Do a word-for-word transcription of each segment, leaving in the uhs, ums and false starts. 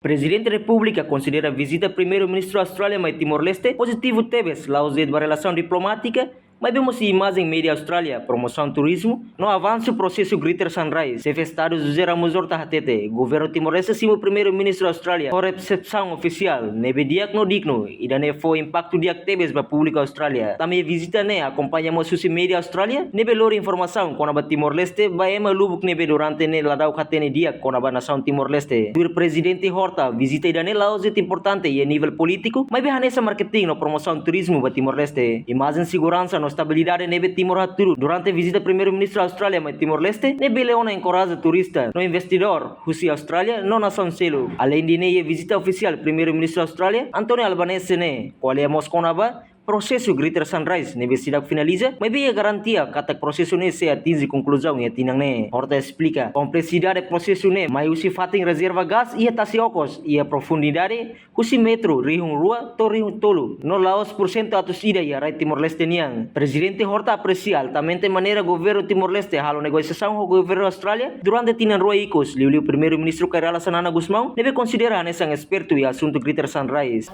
Prezidente Repúblika konsidera vizita Primeiru-Ministru Austrália mai Timor-Leste pozitivu tebes, la'ós de'it ba relasaun diplomátika, maibé mós imajen média Austrália, promosaun turizmu, no avansu prosesu Greater Sunrise. Xefe Estadu José Ramos Horta hatete, Governu Timor-Leste simu Primeiru-Ministru Austrália ho resepsaun ofisiál ne'ebé di'ak no dignu, ida-ne'e fó impaktu di'ak tebes ba públiku Austrália. Tanba iha vizita ne'e akompaña mós husi média Austrália ne'ebé lori informasaun kona-ba Timor-Leste ba ema lubuk ne'ebé durante ne'e ladauk hatene di'ak kona-ba nasaun Timor-Leste. Tuir Prezidente Horta, vizita ida-ne'e la'ós de'it importante iha nivel polítiku, maibé hanesan marketing no promosaun turizmu ba Timor-Leste. Imajen seguransa no estabilidade ne'ebé Timor hatudu durante vizita Primeiru-Ministru Austrália mai Timor-Leste ne'e bele ona enkoraja turista no investidór husi Austrália no nasaun seluk. Aleinde ne'e, iha vizita ofisiál Primeiru-Ministru Austrália, Anthony Albanese ne'e ko'alia mós kona-ba prosesu Greater Sunrise ne'ebé seidauk finaliza, maibé iha garantia katak prosesu ne'e sei atinje konkluzaun iha tinan ne'e. Horta esplika kompleksidade prosesu ne'e mai husi fatin rezerva gás iha Tasi Okos, iha profundidade husi metru rihun rua to'o rihun tolu, no la'ós pursentu atus ida iha rai Timor-Leste nian. Prezidente Horta apresia altamente maneira Governu Timor-Leste halo negosiasaun ho Governu Austrália durante tinan rua ikus, liuliu Primeiru-Ministru Kay Rala Xanana Gusmão, ne'ebé konsidera hanesan espertu iha asuntu Greater Sunrise.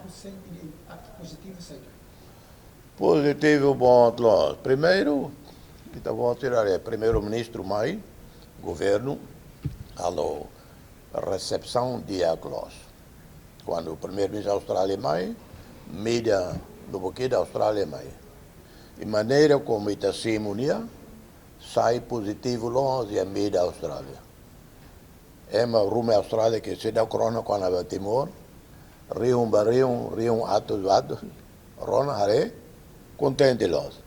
Pozitivu boot loos. Primeiru, ita-boot sira haree Primeiru-Ministru mai, governu halo resepsaun di'ak loos. Kuandu Primeiru-Ministru Austrália mai, média lubuk ida Austrália mai. I maneira komu ita simu nia, sai pozitivu loos iha média Austrália. Ema ruma Austrália ke seidauk rona kona-ba Timor, rihun ba rihun, rihun atus ba atus, rona haree, kontente loos.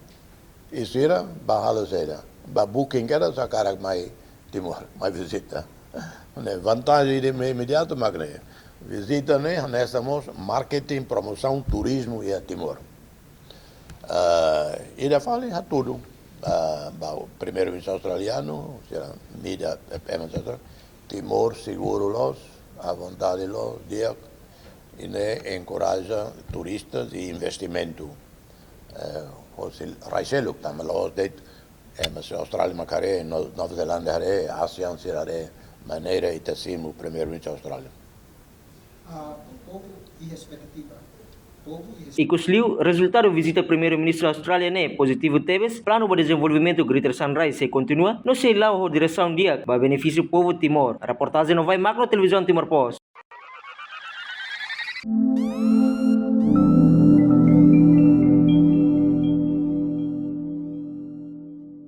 I sira bá halo saida, bá booking kedas hakarak mai Timor, mai vizita. Ne'e vantajen ida imediatu mak ne'e. Vizita ne'e hanesan mós marketing, promosaun turizmu iha Timor. Ah, ida fali hatudu, ah, ba Primeiru-Ministru australianu, sira mídia, ema sira, Timor seguru loos, à vontade loos, di'ak, i ne'e enkoraja turistas i investimentu. Eh, hosi rai seluk, tanba la'ós de'it, ema sira Austrália mak haree, No-, Nova Zelándia haree, ASEAN sira haree, maneira ita simu Primeiru-Ministru Austrália. Ah, povu iha espetativa. Povu iha es- Ikusliu, rezultadu vizita Primeiru-Ministru Austrália ne'e pozitivu tebes, planu ba dezenvolvimentu Greater Sunrise sei kontinua, no sei la'o ho diresaun di'ak ba benefísiu povu Timor. Reportajen Novai Magno, Televizaun Timor Post.